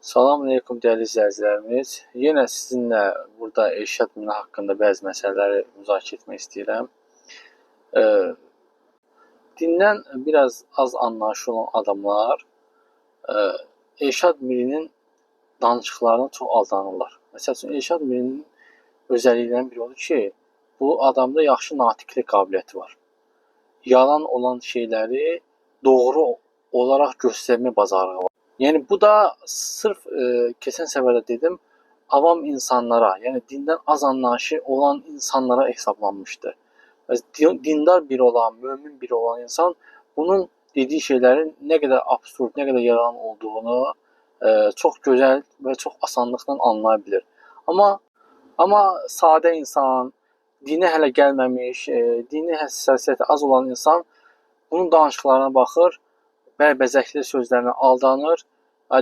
Salam əleykum dəyərli izləyicilərimiz. Yenə sizinlə burada Elşad Mini haqqında bəzi məsələləri müzakirə etmək istəyirəm. Dindən biraz az anlayışı olan adamlar Elşad Mirinin danışıqlarına çox aldanırlar. Məsəl üçün, Elşad Mirinin özəlliklərindən biri odur ki, bu adamda yaxşı natiqlik qabiliyyəti var. Yalan olan şeyləri doğru olaraq göstərmə bacarığı var. Yəni bu da sırf keçən səfər də dedim, avam insanlara, yəni dindən az anlayışı olan insanlara hesablanmışdı. Dindar biri olan, mömin biri olan insan bunun dediyi şeylərin nə qədər absurd, nə qədər yalan olduğunu çox gözəl və çox asanlıqla anlaya bilir. Amma sadə insan, dinə hələ gəlməmiş, dini həssasiyyəti az olan insan bunun danışıqlarına baxır, bərbəzəkli sözlərinə aldanır.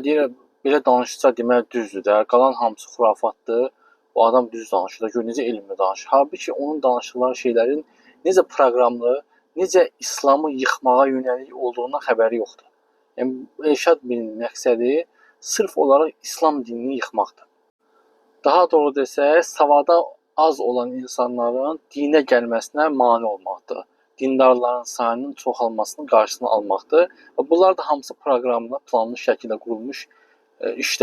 Deyir, belə danışsa deməli düzdür də, qalan hamısı xurafatdır. Bu adam düz danışır da, gör necə elmli danışır. Halbuki onun danışıqları şeylərin necə proqramlı, necə İslamı yıxmağa yönəlik olduğundan xəbəri yoxdur. Yəni Elşad Mirinin məqsədi sırf olaraq İslam dinini yıxmaqdır. Daha doğru desək, savada az olan insanların dinə gəlməsinə mane olmaqdır. Dindarların sayının çoxalmasının qarşısını almaqdır. Və bunlar da hamısı proqramlı, planlı şəkildə qurulmuş işlər.